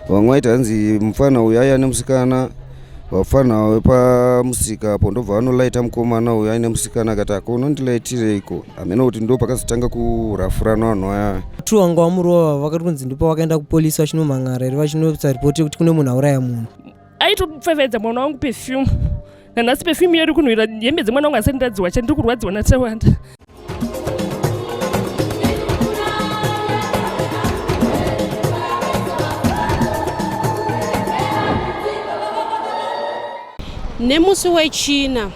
Vamwe vaiti hanzi mufana uyu aiya nemusikana, vafana vepamusika apo ndobva vanolaita mukomana uyu aine musikana akati ako unondilaitireiko hameno kuti ndo pakazotanga kurafurana vanhu vaya. True wanga wamurova vakati kunzi ndipo vakaenda kupolisi vachinomhan'ara here vachinoita ripoti yekuti kune munhu auraya munhu. Aitopfevedza mwana wangu perfume nanhasi perfume yedu kunhuhwira hembe dzemwana wangu asati ndadziwacha ndiri kurwadziwa naTawanda. Nemusi weChina,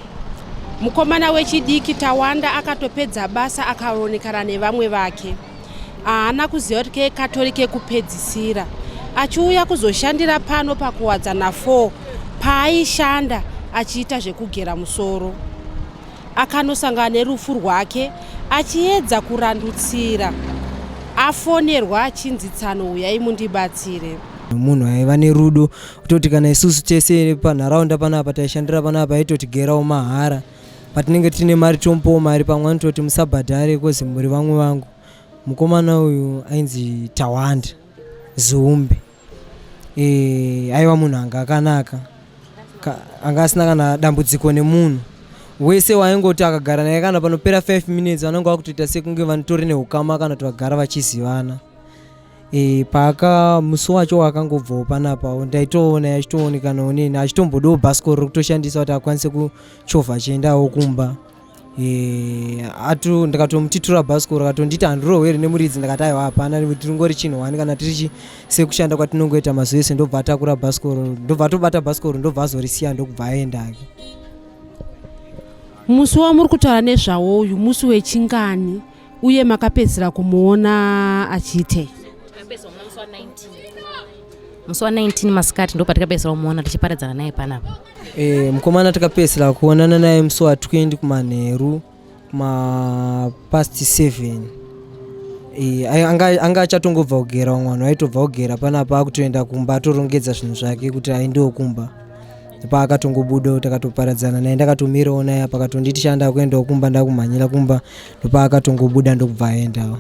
mukomana wechidiki Tawanda akatopedza basa akaonekana nevamwe vake. Haana kuziva kuti kekatori kekupedzisira achiuya kuzoshandira pano paKuwadzana 4 paaishanda achiita zvekugera musoro. Akanosangana nerufu rwake achiedza kurandutsira afonerwa achinzi tsano huyai mundibatsire. Munhu aiva nerudo kutoti kana isusu tese panharaunda panapa taishandira panapa aitotigerawo mahara patinenge tine mari tomupawo mari pamwe anototi musabhadhare kozi muri vamwe vangu. Mukomana uyu ainzi Tawanda Ziumbe. E, aiva munhu anga akanaka anga asina kana dambudziko nemunhu wese waingoti akagara naye kana panopera 5 minutes vanenge vakutoita sekunge vanotori neukama kana kuti vagara vachizivana. E, paaka musi wacho waakangobvawo panapa ndaitoona achitoonekanawo neni achitombodawo bhasikoro rekutoshandisa kuti akwanise kuchovha achiendawo kumba. E, atu ndikatomuti tura bhasikoro akatonditi handirohwe here nemuridzi ndakati aiwa hapana tiringori chinhu wani kana tirichi sekushanda kwatinongoita mazuva ese ndobva atakura bhasikoro ndobva atobata bhasikoro ndobva azorisiya ndokubva aendake. Musi wamuri kutaura nezvawo uyu musi wechingani uye makapedzisira kumuona achiitei? Musi wa 19 masikati ndo patikapedzisira kumuona tichiparadzana naye panapa. E, mukomana takapedzisira kuonana naye musi wa 20 kumanheru kuma past 7. E, anga, anga achatongobva kugera vamwe vanhu vaitobva kugera panapa akutoenda kumba atorongedza zvinhu zvake kuti aendewo kumba paakatongobuda takatoparadzana naye ndakatomirawo naye apa akatonditi sha ndakuendawo kumba ndakumhanyira kumba ndopaakatongobuda ndokubva aendawo.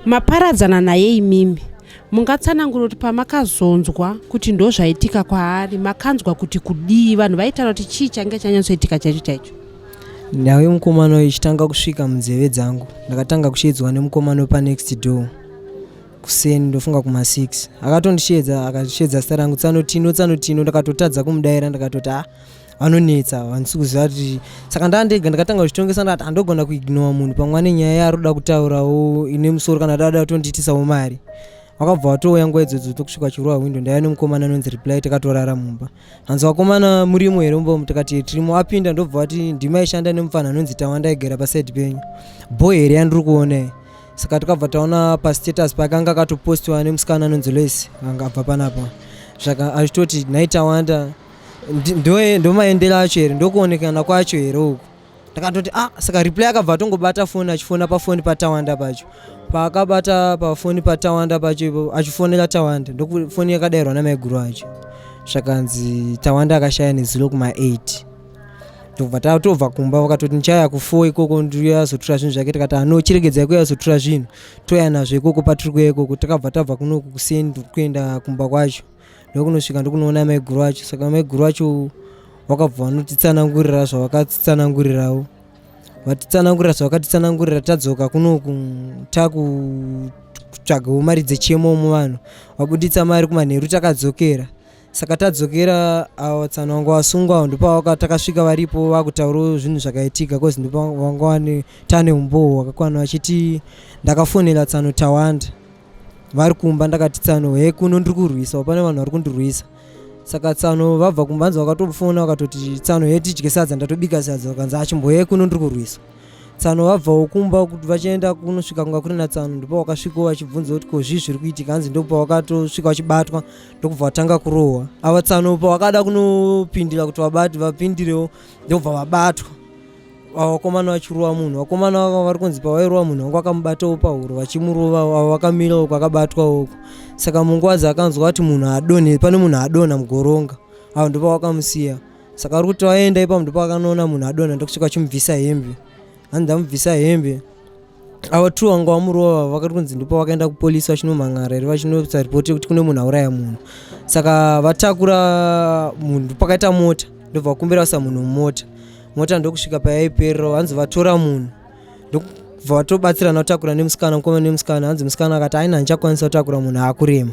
Maparadzana naye imimi mungatsanangura kuti pamakazonzwa kuti ndozvaitika kwaari makanzwa kuti kudii vanhu vaitaura kuti chii change chanyatsoitika chaicho chaicho? Nhau yemukomana uyu ichitanga kusvika munzeve dzangu ndakatanga kusheedzwa nemukomana wepanext door kuseni ndofunga kuma 6 akatondisheedza akasheedza zita rangu tsano tino tsano tino ndakatotadza kumudaira ndakatoti ah vanonetsa handisi kuziva kuti saka ndaa ndega ndakatanga kuzvitongesa ndakati handogona kuignora munhu pamwe ane nyaya yaari kuda kutaurawo ine musoro kana dada kutondiitisawo mari vakabva vatouya nguva idzodzo tokusvika chiruwa window ndaiva nemukomana anonzi reply takatorara mumba hanzi vakomana murimo here mumba umu tikati tirimo apinda ndobva vati ndimaishanda nemupfana anonzi tawanda aigara pasaidi penyu bho here yandiri kuona saka tikabva taona pastatus pake anga akatopostiwa nemusikana anonzi Lois anga abva panapa zvaka achitoti nhai Tawanda ndomaendero acho here ndokuonekana kwacho here uku ndakatoti ah saka reply akabva atongobata foni achifona pafoni paTawanda pacho paakabata pafoni paTawanda pacho ipo achifonera Tawanda ndokufoni yakadairwa namaiguru acho zvakanzi Tawanda akashaya nezuro kuma 8 ndobva tatobva kumba vakatoti ndichaya ku4 ikoko ndiyazotura zvinhu zvake tikati ano chiregedzai kuyazotura zvinhu toya nazvo ikoko patiri kuya ikoko takabva tabva kunoku kuseni kuenda kumba kwacho ndokunosvika ndokunoona maiguru acho saka maiguru acho vakabva vanotitsanangurira zvavakatitsanangurirawo vatitsanangurira zvavakatitsanangurira tadzoka kunoku takutsvagawo mari dzechemo muvanhu vabuditsa mari kumanheru takadzokera Saka tadzokera avo tsano vanga vasungwa avo ndopavaka takasvika varipo vakutaurawo zvinhu zvakaitika cause ndopavanga vane tane umbowo hwakakwana vachiti ndakafonera tsano Tawanda vari kumba ndakati tsano he kuno ndiri kurwisa pane vanhu vari kundirwisa saka tsano vabva kumba hanzi vakatofona vakatoti tsano he tidye sadza ndatobika sadza vakanzi achimboye kuno ndiri kurwisa Tsano vabvawo kumba kuti vachienda kunosvika kunga kuri naTsano ndipo vakasvikawo vachibvunza kuti ko zvii zviri kuitika hanzi ndipo pavakatosvika vachibatwa ndokubva vatanga kurohwa ava Tsano pavakada kunopindira kuti vabati vapindirewo ndokubva vabatwa vakomana vachirova munhu vakomana vava vari kunzi pavairova munhu vanga vakamubatawo pahuro vachimurova ava vakamira uko akabatwa uko saka munguva dzaakanzwa kuti munhu adonhe pane munhu adonha mugoronga avo ndipo vakamusiya Saka ari kuti vaenda ipapo ndipo akanoona munhu adonha ndokusvika achimubvisa hembe. Hanzi ndamubvisa hembe. Ava two vanga vamurova vakati kunzi ndipo vakaenda kupolisi vachinomhan'ara here vachinoisa ripoti yekuti kune munhu auraya munhu. Saka vatakura munhu pakaita mota ndobva vakumbira kuisa munhu mumota. Mota ndokusvika payaiperera hanzi vatora munhu ndokubva vatobatsirana kutakura nemusikana mukomana nemusikana hanzi musikana akati aina handichakwanisa kutakura munhu akurema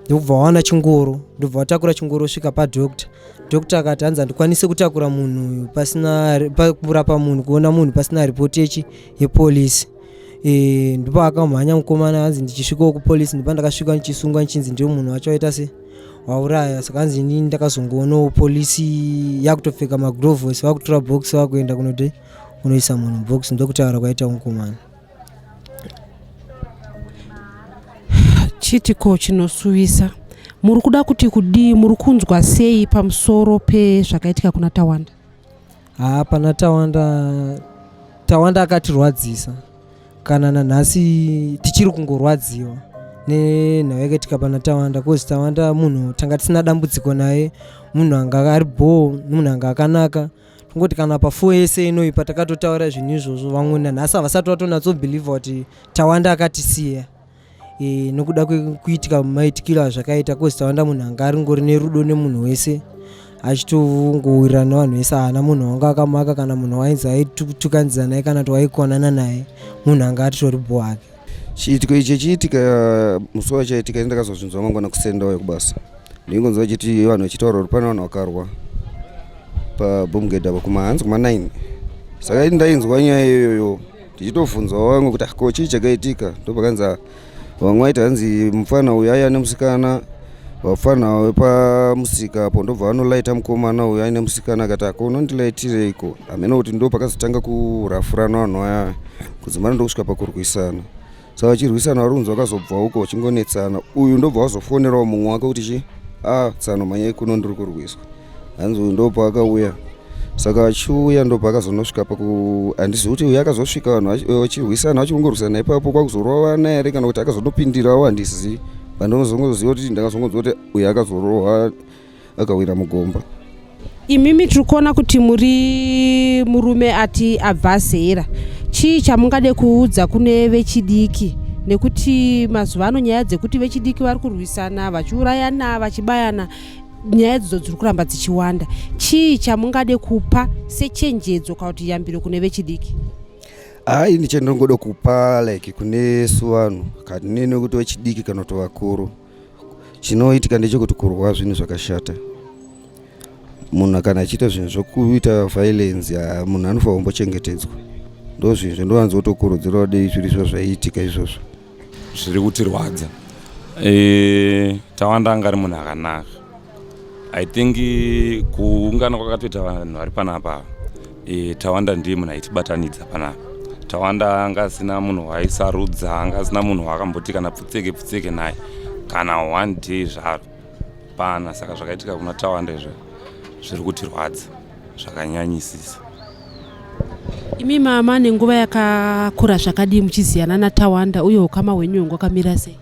ndokubva wawana chingoro ndobva vatakura chingoro svika padoctor doctor akati hanzi handikwanise kutakura munhu uyu pasina kurapa munhu kuona munhu pasina ripoti yechi yepolisi e, ndipo akamhanya mukomana hanzi ndichisvikawo kupolisi ndipo ndakasvika ndichisungwa ndichinzi ndiyo munhu wacho waita se wauraya saka hanzi ini ndakazongoonawo polisi yakutopfeka magrovos vakutora box vakuenda kunoti kunoisa munhu mubox ndokutaura kwaita mukomana Chiitiko chinosuwisa. Muri kuda kuti kudii? Muri kunzwa sei pamusoro pezvakaitika kuna Tawanda? Haa pana Tawanda, Tawanda akatirwadzisa kana nanhasi tichiri kungorwadziwa nenhau yakaitika pana Tawanda cause Tawanda munhu tanga tisina dambudziko naye, munhu anga ari bhoo, munhu anga akanaka tongoti kana pafour yese inoyi patakatotaura zvinhu izvozvo vamwe nanhasi havasati vatonatsobhilivha kuti Tawanda akatisiya e, nokuda kwekuitika maitikiro azvakaita cause Tawanda munhu anga aringori nerudo nemunhu wese achitongowirirana nevanhu vese haana munhu wanga akamaka kana munhu wainzi aitukanzira naye kana kuti waikonana naye munhu anga atitori bho hake. Chiitiko ichi chiitika musi wachaitika ini ndakazozvinzwa mangwana kuseni ndauya kubasa ndingonzwa vachiti vanhu vachitaura kuti pane vanhu vakarwa pabomgate apo kumahanzi kuma 9 saka ini ndainzwa nyaya iyoyo ndichitobvunzwa vamwe kuti ah, ko chii chakaitika ndopakanzi ah, vamwe vaiti hanzi mufana uyu aiya nemusikana vafana vepamusika apo ndobva vanolaita mukomana uyu aine musikana akati ako unondilaitireiko hameno kuti ndo pakazotanga kurafurana vanhu aya kudzimara ndokusvika pakurwisana saka vachirwisana vari kunzi vakazobva uko vachingonetsana uyu ndobva wazofonerawo mumwe wake kuti chi a ah, tsano mhanyai kuno ndiri kurwiswa hanzi uyu ndopaakauya saka achiuya ndopaakazonosvika paku handizivi kuti uyu akazosvika vanhu vachirwisana vachingorwisana ipapo kwakuzorovana here kana kuti akazonopindirawo handizivi pandinozongoziva kuti ndakazongonzwa kuti uyu akazorohwa akawira mugomba. Imimi tiri kuona kuti muri murume ati abva zera. Chii chamungade kuudza kune vechidiki nekuti mazuva ano nyaya dzekuti vechidiki vari kurwisana vachiurayana vachibayana nyaya idzodzo dziri kuramba dzichiwanda. Chii chamungade kupa sechenjedzo kana kuti yambiro kune vechidiki? Haa ini chandinongoda kupa like kune su vanhu kanini nekuti vechidiki kana kuti vakuru Chinoitika ndechekuti kurwa zvinhu zvakashata. Munhu kana achiita zvinhu zvekuita violence ah, munhu anofanira kumbochengetedzwa. Ndozvinhu zvandovanzotokurudzirawo dei zviri izvo zvaiitika izvozvo. Zviri kutirwadza. E, Tawanda anga ari munhu akanaka. I think kuungana kwakatoita vanhu vari panapa e, Tawanda ndiye munhu aitibatanidza panapa. Tawanda anga asina munhu waaisarudza, anga asina munhu waakamboti kana pfutseke pfutseke naye kana one day zvaro pana. Saka zvakaitika kuna Tawanda izvo zviri kutirwadza zvakanyanyisisa. Imi mama nenguva yakakura zvakadii muchiziyana naTawanda uye ukama hwenyu hwanga hwakamira sei?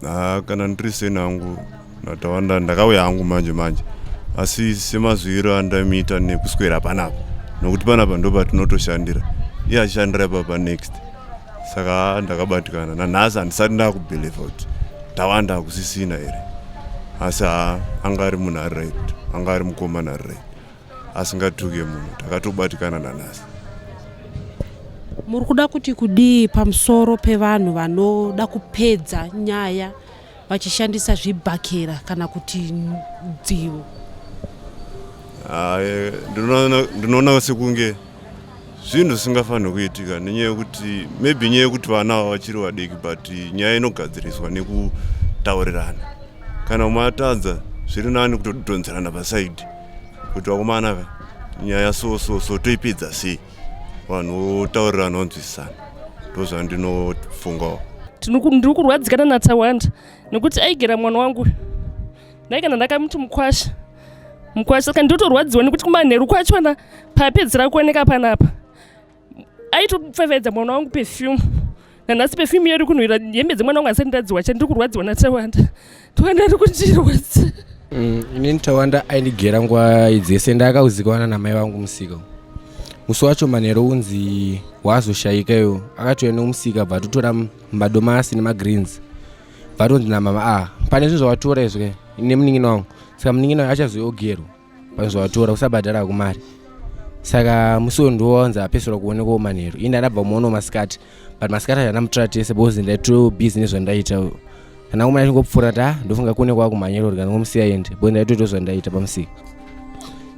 Haa kana ndiri seni hangu naTawanda ndakauya hangu manje manje asi semaziviro andamiita nekuswera panapa nokuti panapa ndopatinotoshandira iye achishandira ipapa next saka haa ndakabatikana nanhasi handisati ndakubhilivha kuti Tawanda hakusisina here asi haa anga ari munhu ari right anga ari mukomana ari right asingatuke munhu takatobatikana nanhasi. Muri kuda kuti kudii pamusoro pevanhu vanoda kupedza nyaya vachishandisa zvibhakera kana kuti dzivo? Eh, ndinoona sekunge zvinhu zvisingafanirwi kuitika nenyaya yekuti maybe nyaya yekuti vana ava vachiri vadiki but nyaya inogadziriswa nekutaurirana kana umwe atadza zviri nani kutodhonzerana pasaidi kuti vakomana ka nyaya so so so toipedza sei vanhu votaurirana vonzwisisana ndozvandinofungawo ndiri kurwadzikana natawanda nekuti aigera mwana wangu ndai kana ndakamuti mukwasha mukwasha saka ndinotorwadziwa nekuti kumanheru kwachona paapedzera kuoneka panapa aitopfevedza mwana wangu perfume nanhasi perfume iyo iri kunhuhwira hembe dzemwana wangu asati ndadziwacha ndiri kurwadziwa natawanda tawanda ari kundirwadza mm, inini tawanda aindigera nguva dzese ndakauzikanwa namai vangu musika Musi wacho manheru unzi wazoshaika iwo akatouya nemusika bva atotora madomasi nemagreens bva atonzi namama a ah, pane zvinhu zvawatora izvi nemunin'ina wangu saka munin'ina wayo achazoyogerwa pane zvawatora usabhadhara hako mari saka musi uyo ndiwo wanzi apesura kuonekwawo manheru ini ndandabva muonawo masikati but masikati acho andamutora tese because ndaito busy nezvandaita kana kumana chingopfuura ta ndofunga kune kwakumhanyira rega ndingomusiya ende because ndaitoita zvandaita pamusika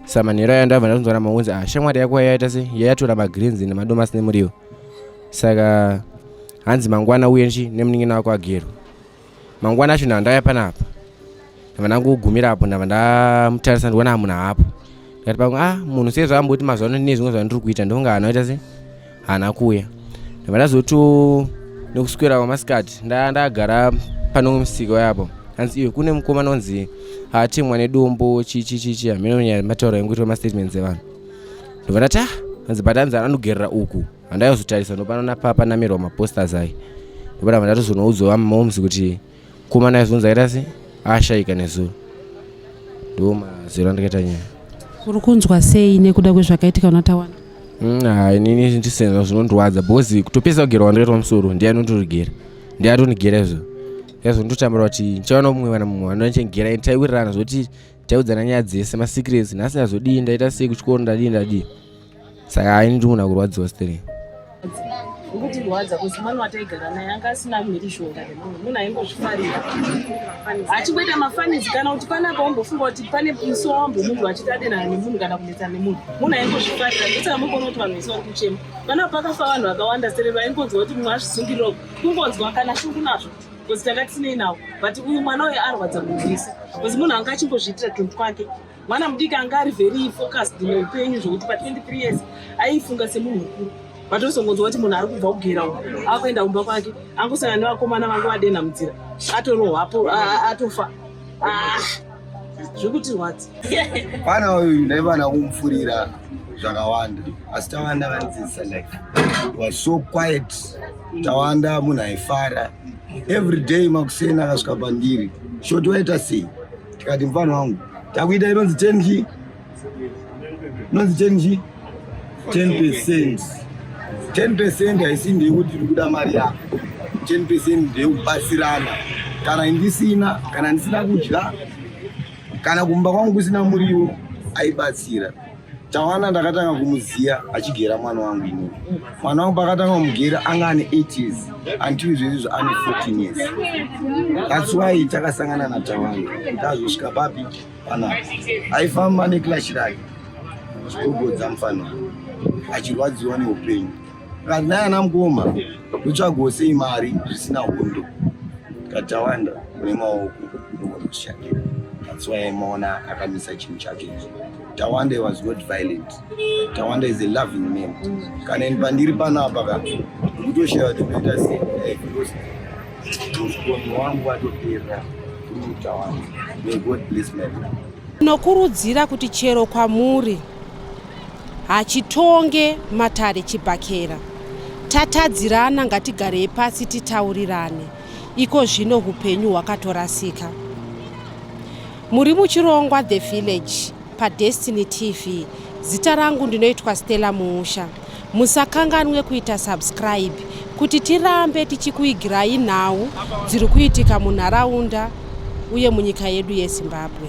sa manheru ayo ndabva ndatonzwa namaunzi ah shamwari yako yaita se yayatora magreens nemadomasi nemuriwo saka hanzi mangwana uye nchi nemunin'ina wako agero mangwana acho ndandauya panapa ndabva ndangogumira apo ndabva ndamutarisa ndikuona munhu haapo ndikati pamwe ah munhu sezvo amboti mazuva ano ndine zvimwe zvandiri kuita ndofunga haana kuita se haana kuuya ndabva ndazoto nekuswera kwamasikati ndagara pano musika wayapo hanzi iwe kune mukomana unzi atemwa nedombo chichichichi hameno nyaya matauro aingoitwa mastatements evanhu ndobva ndati ah hanzi but hanzi anogerera uku handaizotarisa ndopanoona panamirwa maposters ayi ndobva ndabva ndatozonoudzwa moms kuti Mukomana aizonzi aita se ashaika nezuro. Ndiwo mazero andikaita nyaya. Uri kunzwa sei nekuda kwezvakaitika kuna Tawanda? Ah, inini ndisenza zvinondirwadza because kutopesa kugerwa kwandakaitwa musoro ndiye anondirigera. Ndiye atondigera izvo. Yazvo ndotambura kuti ndichaona mumwe kana mumwe anondichengera and taiwirirana zvekuti taiudzana nyaya dzese masecrets nhasi ndazodii ndaita sei kuchikoro ndadii ndadii. Saka haini ndiri kurwadziwa stereki. Kutirwadza kuzi mwana wataigara naye anga asina mhirizhonga nemunhu munhu aingozvifarira achingoita mafanizi kana kuti panapa wambofunga kuti pane musi wawambomunhu achiti adenhana nemunhu kana kunetsana nemunhu munhu aingozvifarira ndosaka mukuona kuti vanhu vese vari kuchema panapa pakafa vanhu vakawanda sere vaingonzwa kuti mumwe azvisungirira kungonzwa kana shungu nazvo bcause tanga tisinei navo but uyu mwana uyu arwadza munhu wese bcause munhu anga achingozviitira tunhu twake mwana mudiki anga ari very focused neupenyu zvokuti pa 23 years aifunga semunhu mukuru but ozongonzwa kuti munhu ari kubva kugera uku akuenda kumba kwake angosangana nevakomana vangu vadenha mudzira atorohwapo atofa ah, zvekutirwadza pana uyu ndaivana kumupfurira zvakawanda asi tawanda vandidzidzisa life was so quiet tawanda munhu aifara every day makuseni akasvika pandiri shoti waita sei tikati mfana wangu takuita inonzi 10 chi inonzi 10 chi 10 percent 10 percent haisi ndeyekuti tiri kuda mari yako 10 percent ndeyekubatsirana kana ndisina kana ndisina kudya kana kumba kwangu kusina muriwo aibatsira Tawana ndakatanga kumuziya achigera mwana wangu inini. Mwana wangu pakatanga kumugera anga ane 8 years until izvezvizvo ane 14 years. That's why takasangana naTawana kuti azosvika papi panapa. Aifamba neclash rake achigogodza mufana achirwadziwa neupenyu. Kati naye ana mukoma ndotsvagawo sei mari zvisina hondo. Kati Tawanda une maoko unogona kuzvishandira. That's why maona akamisa chinhu chake ichi. Tawanda was not violent. Tawanda is a loving man. Kana ini pandiri panapa ka ndikutoshaya kuti ndoita sei because musikoni wangu watopera through Tawanda. May God bless my life. Tinokurudzira kuti chero kwamuri hachitonge matare chibhakera. Tatadzirana ngatigarei pasi titaurirane. Iko zvino hupenyu hwakatorasika. Muri muchirongwa The Village paDestiny TV. Zita rangu ndinoitwa Stella Muusha. Musakanganwe kuita subscribe kuti tirambe tichikuigirai nhau dziri kuitika munharaunda uye munyika yedu yeZimbabwe.